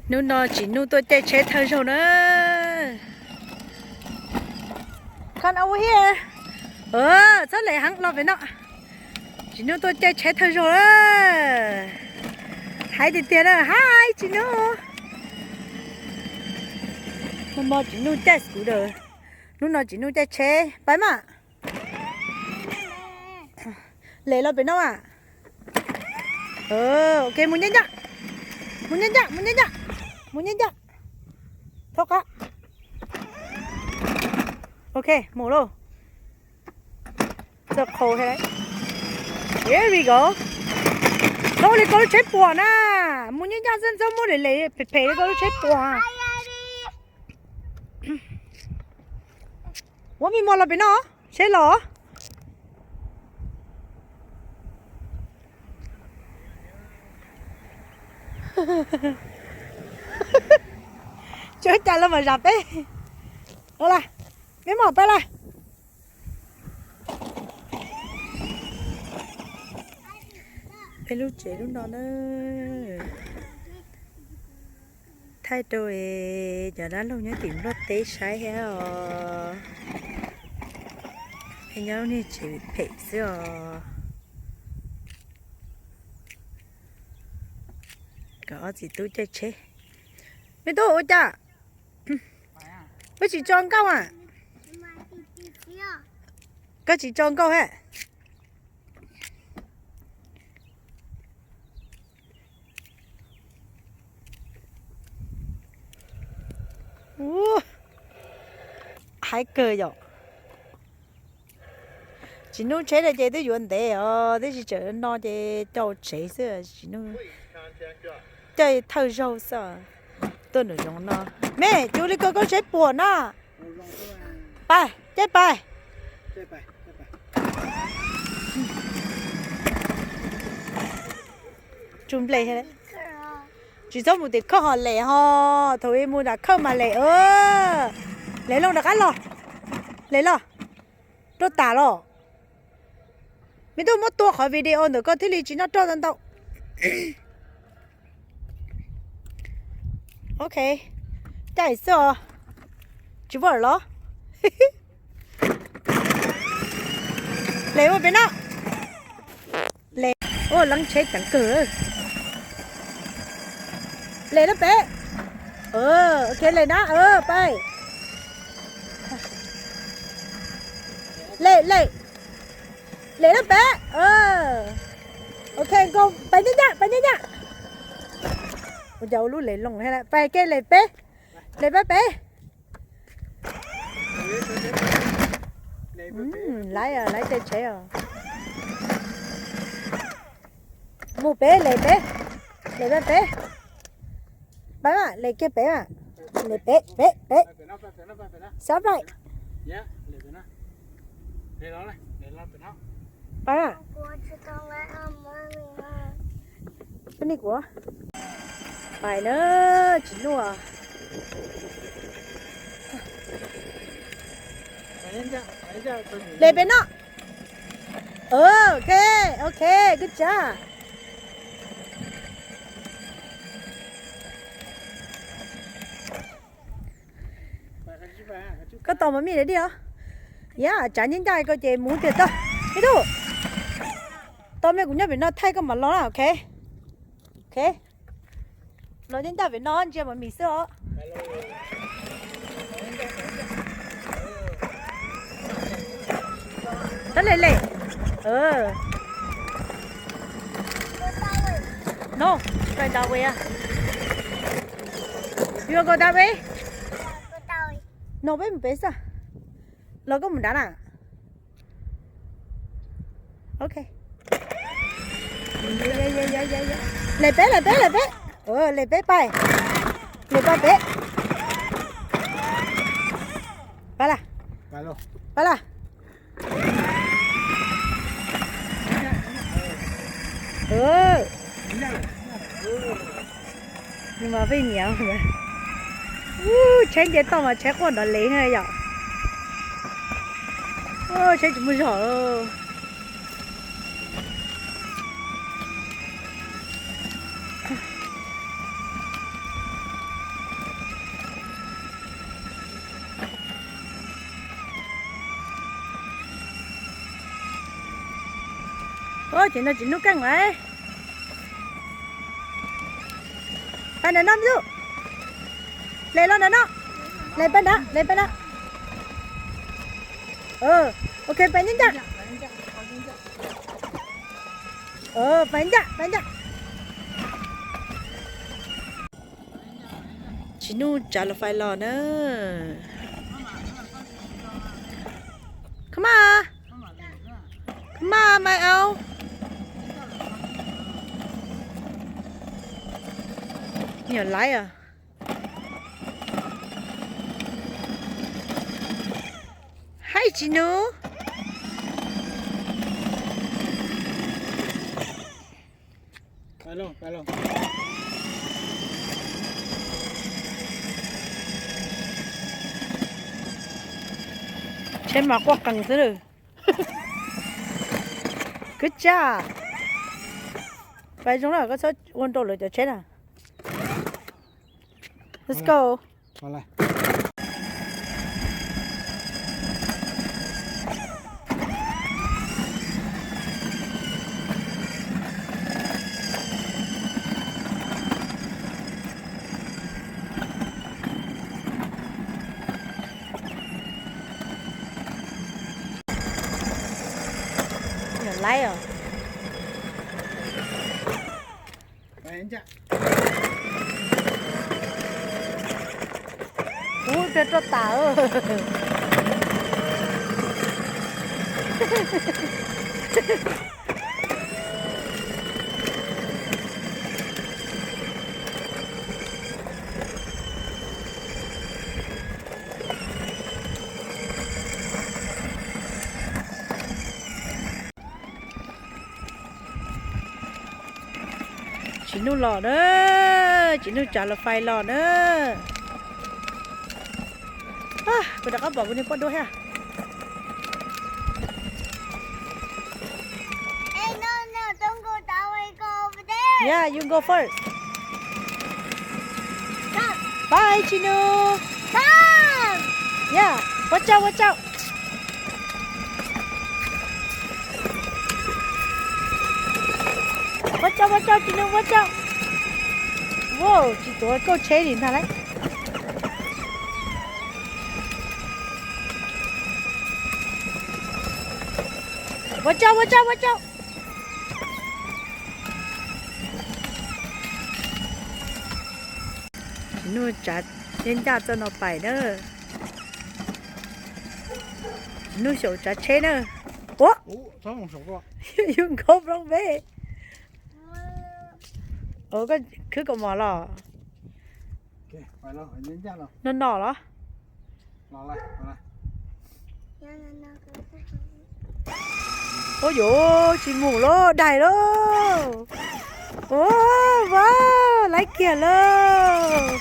Hnub no Tsim Nuj tuaj caij tsheb thawj zaug na. Come over here. Txhob lem heev, los pem no. Tsim Nuj tuaj caij tsheb thawj zaug na. Hais tiag tiag na, hi Tsim Nuj. Hmo no Tsim Nuj caij scooter. Hnub no Tsim Nuj caij tsheb, pais mas. Lem los pem no mas. Ok, mus ncaj ncaj. Mus ncaj ncaj, mus ncaj ncaj. Mus ncaj ncaj. Thov qab. Ok, mus lauj. Txog qhau thiab. There we go. Txhob ua li koj lub tsheb puas na. Mus ncaj ncaj xwb, txhob muab lem lem phem phem li koj lub tsheb puas. Ua me mos los pem no, seb los. Tsis ua cas, los mam zam peb. Los las, peb mam pais las. Peb lub tsev lub no na. Thaij rau cov dab laug nyob tim Nplog teb saib thiab os. Peb nyob lub niag tsev phem xwb os. Kom ob txiv tub caij tsheb. Me tub, ua cas koj tsis tso nkauj a? Koj tsis tso nkauj thiab. Ub, haib kawg yom. Tsis nug tsheb no ces twb yuav ntev os, tab sis tseem no ces caij tsheb xwb, tsis nug, caij thawj zaug xwb. Tuaj nram zoov no, me, tsis ua li ko koj tsheb puas na. Pais, caij pais. Tsuj nplej thiab. Tsis txhob mus tim khawj ho lem ho, thaum mus nram khawj mas lem. Lem loo rov qab los. Lem los. Roj tas los. Me tub, muab tua qhov video ntawm koj thiaj li tsis noj roj ntau ntau. Ok, caij xwb os. Tsis vaj los. Lem ua pem no. Lem, ua leej tsheb ceev kawg. Lem lawm peb. Ok, lem na, pais. Lem, lem. Lem lawm peb. Ok, nkaus, pais ncaj ncaj, pais ncaj ncaj. Ua cas ua lub lem loo thiab, pais ke lem peb. Lem peb peb. Laiv, laiv caij tsheb os. Mus peb, lem peb. Lem peb peb. Pab mas, lem kiag peb mas. Lem peb, peb, peb. Xav pais. Pab mas. Peb ni kuv. Pais na, tsis nuj. Lem peb no. Ok, ok, good job. Koj tos mov mij di os. Yam tsav ncaj ncaj ko ces mus tiag tag. Ib tug, tos me kuv nyob pem no thaij koj mam los na, ok. Ok. Los ncaj ncaj pem no ntsia mov mij xwb os. Tab lem lem. No, going that way. You want go that way? No, peb mus pem xwb. Los koj mus nrad na. Ok. Lem peb, lem peb, lem peb. Lem peb pais. Lem pab peb. Pab las. Pab las. Nws mas pheej nyiam. Ub, tsheb nce toj mas tsheb quaj nrov lev na yom. Tsheb tsis muaj zog. Ces no tsis nug keej lawm. Pab ntawm no me tub. Les los ntawm no. Les pab ntawd, les pab ntawd. Ok, pab ncaj ncaj. Pab ncaj, pab ncaj. Tsis nug tsav los fais los na. Come on. Come on, my own. Nyuam laiv os. Hais tsis nug. Tsheb mas quaj qees xwb lawm. Kwv tij, pais zoo na, koj txhob ua nrau lawv cov tsheb na. Let's go. Nyuam laiv os. Ub, pliag roj tas. Tsis nug los na, tsis nug tsav los fais los na. Kuv rov qab pom kuv niag poj duab thiab. Yeah, you go first. Bye, Tsis Nus. Yeah, watch out, watch out. Watch out, watch out, Tsis Nus, watch out. Wow, tsis tuav kauj tsheb li ntag lauj. Watch out, watch out, watch out. Tsis Nus tsav ncaj ncaj txoj no pais na. Tsis Nus xyaum tsav tsheb na. Ua, yus nkauj nplooj npe. Koj khwb kaus mom los? No no los? Ua yuav tsis mus lauj, daig lauj. Ua, vav, laiv kiag lauj.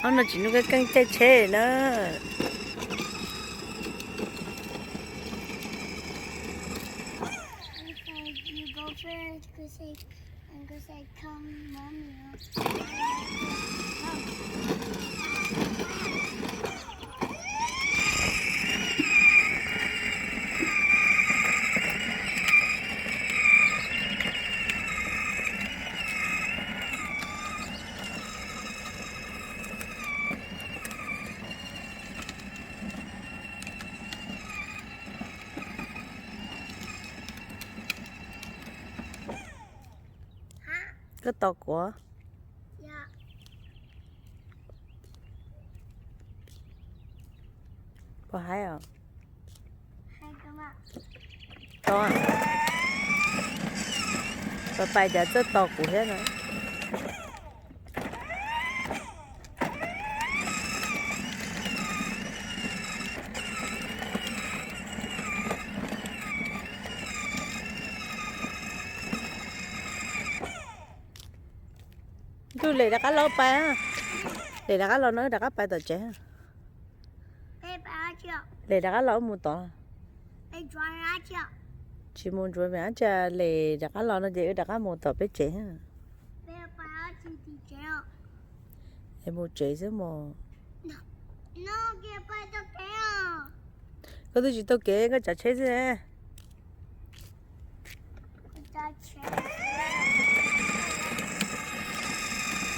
Ob no Tsis Nus keej keej caij tsheb na. Koj tos kuv. Puas haib os? Tos, pais pais cas txawj tos kuv thiab no. Ntuj, lem rov qab los pais, lem rov qab los no rov qab pais tom tsev. Lem rov qab los wb mus tod. Tsis mus ntsuav me ab tsa, lem rov qab los no ces wb rov qab mus tom peb tsev. Es mus tsev xwb mog. Koj twb tsis tau kev, koj tsav tsheb xwb ne.